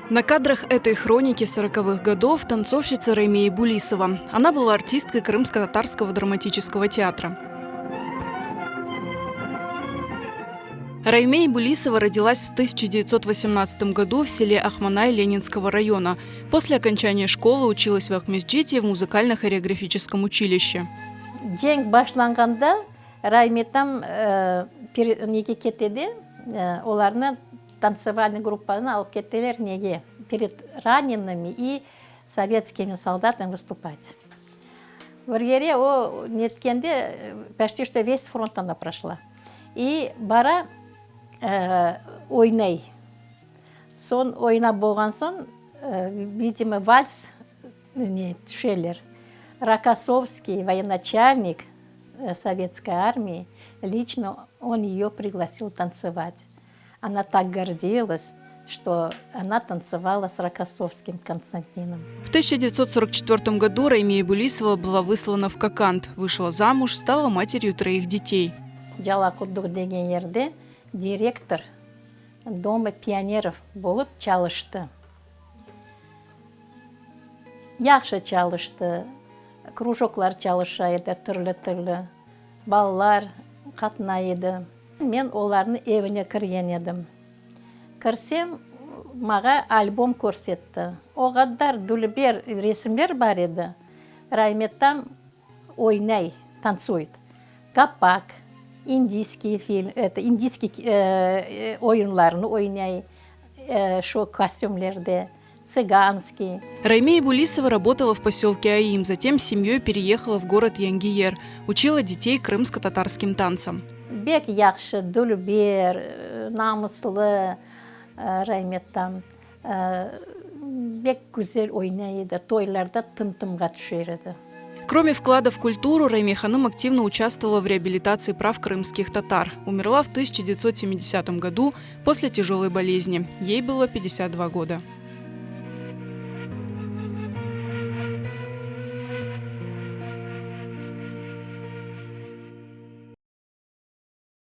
На кадрах этой хроники 40-х годов танцовщица Раймея Булисова. Она была артисткой Крымско-Татарского драматического театра. Раймей Булисова родилась в 1918 году в селе Ахманай Ленинского района. После окончания школы училась в Акмесджите в музыкально-хореографическом училище. Cenk başlanğanda Raymetam nege kete de, olarnı tantsevalnıy gruppanı alıp kettiler nege, pered ranenımi i sovetskimi soldatami vıstupat. Bir yere o netkende poçti çto ves front ona proşla. I bara oynay. Soñ oynap bolğan soñ, vidimo, vals ne tüşeler. Rokossovskiy, voyenaçalnik sovetskoy armii, liçno on eyo priglasil tantsevat. Ona tak gordilas, çto ona tantsevala s Rokossovskim Konstantinom. В 1944 году Раймия Булисова была выслана в Коканд, вышла замуж, стала матерью троих детей. Cala-Quduq degen yerde direktor Doma pionerov bolıp çalıştı. Yahşı çalıştı, krujoklar çalışa edi türlü-türlü, balalar qatnay edi. Men olarnıñ evine kirgen edim. Kirsem, mağa albom körsetti. O qadar dülber resimler bar edi. Raymettan oynay, tantsuyt. Kapak, indiyskiy film, eto, indiyskiy oyunlarnı oynay şu kostümlerde, tsıganskiy. Раймея Булисова работала в поселке Аим, затем с семьей переехала в город Янгиер, учила детей крымско-татарским танцам. Bek yahşı, dülber, namıslı Raymettan. Bek güzel oynay edi, toylarda tım-tımğa tüşer edi. Кроме вклада в культуру, Райме hanım активно участвовала в реабилитации прав крымских татар. Умерла в 1970 году после тяжелой болезни. Ей было 52 года.